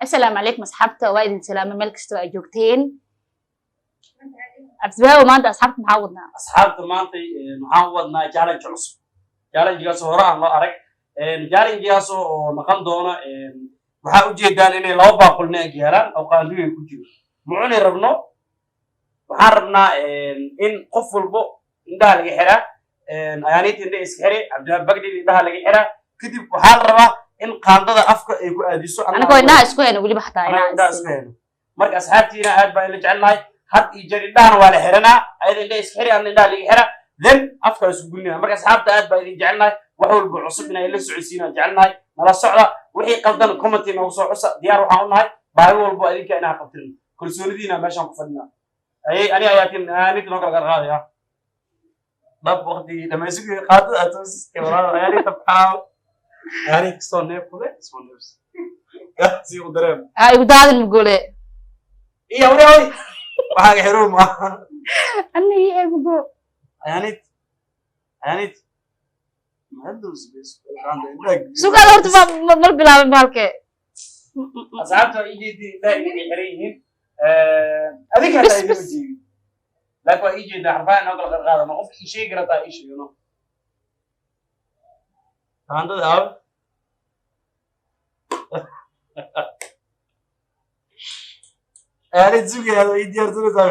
Assalaamu calaykum asxaabta, waa idin salaamay meel kastoo ay joogteen. Cabdibaawo, maanta asxaabta maxaa wadnaa? Asxaabta maanta waxaan u wadnaa challenge cusub, challengegaasoo hore aan loo arag, challengegaasoo oo noqon doona. Waxaa ujeedaan inay laba baaqulna ag yaalaan oo qaanduga ku jiro. Ma cuni rabno, waxaan rabnaa in qof walbo indhaha laga xiraa. Ayaaniinta indhaha iska xiri, Cabdiwahaab Bagdhi indhaha laga xiraa. Kadib waxaa la rabaa in qaandada afka ay ku aadiso. Anagoo indhaha isku hayno weliba xataa. Anaga indhaha isku hayno. Marka asxaabtiina aad baa ila jecelnahay. Had iyo jeer indhahana waa la xiranaa, ayada indhaha iska xiri, ana indhaha laga xira, then afka isku gulinaya. Marka asxaabta aad baa idin jecelnahay, wax walba cusub inay la socodsiinaan jecelnahay. Nala socda, wixii qaldan comment noogu soo xusa. Diyaar waxaan u nahay baahi walbo idinka inaa qabtirin. Kalsoonidiina meeshaan ku fadhinaa. Ayay ani ayaa tin ninka noo kala qarqaadaya dhab waqtigii dhamaysugi qaadada aad toosiska walaal. Ayaani tabxaa, ayaani soo neef kule, soo neefs si u dareem. Ha igu daadin, mugole. Iyo wari oy, waxaaga xiruur maaha. Aniga ii mugo. Ayaanid, ayaanid. Sugaada horta mal bilaabin bahalke. Asxaabta waa ii jeedii, indhaha inay xiran yihiin. Adinka hataa idima jeedin, laakiin waa ii jeedaa. Xarfaha inoo kala qarqaadano, qofka ii sheegi karataa ii sheegno. Qaandada aawe? Ayaanid sugaya, ii diyaarsanaysaa,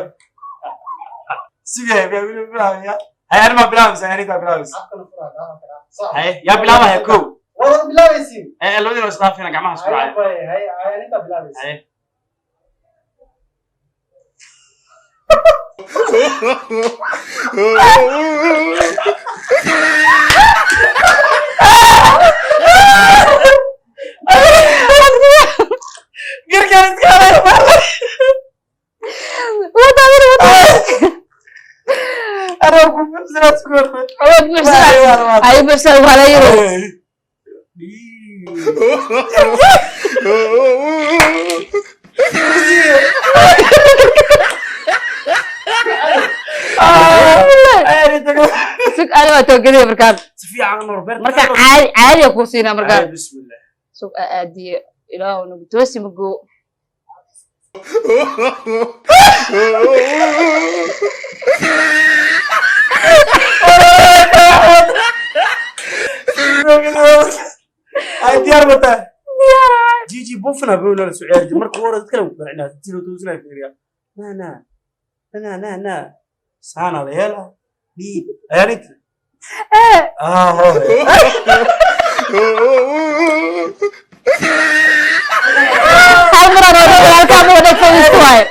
sugaya. Bilaabaya, hayani maa bilaabaysa? Ayaanid maa bilaabaysa? Haye, yaa bilaabaya kow? Waad bilaabaysiin. Ee labadiina waa isdhaafina, gacmaha isku raacaya. Ayaninta bilaabaysa. Haye. Garkaan iska halay. Wadaadina wadaadina. Anaa ku buuxsanaa, isku hortay. Awood buuxsanaa ay buuxsan walaayiro. Sug, ani waa toogadiya markaan. Si fiican Norbert. Markaan caadi caadiya kuu siinaa markaan. Bismillah. Sug, aadiye, ilaahu nagu toosi mugo. Ay, diyaar ma tahay? Gigi bufna buu nala soo ciyaari. Marka hore dadka kale ku qancinaa, tiro toosina fiiriya. Na na na na na saana la hela bi ayaanit ah ho. Hal mar aan wada halkaa ma wada fadhiisto waaye,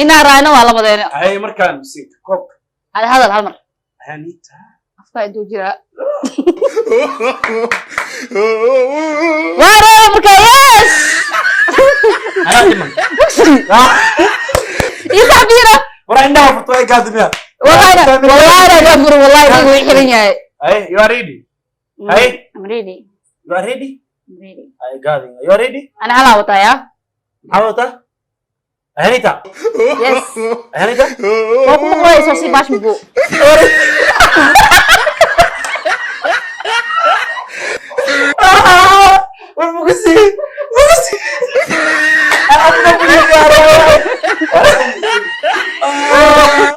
inaa raayna waa labadeena. Ay, markaan sinka koobka. Hadi hadal hal mar. Ayaanita. Afkaa intuu jiraa waa raaya markaa, yes. Anaa dhiman. Iyo saxbiina. War indhaha furto ay gaadimiya. Wallahi wallahi waa furo, wallahi dhigu way xiran yahay. Ay, you are ready? Ay. I'm ready. You are ready? I'm ready. Ay, gaadin, you are ready? Ana halaa wataa yaa. Maxaa wataa ayaanita? Yes. Ayaanita. Waa ku maqlayso si baash mugo. War mugusi mugusi.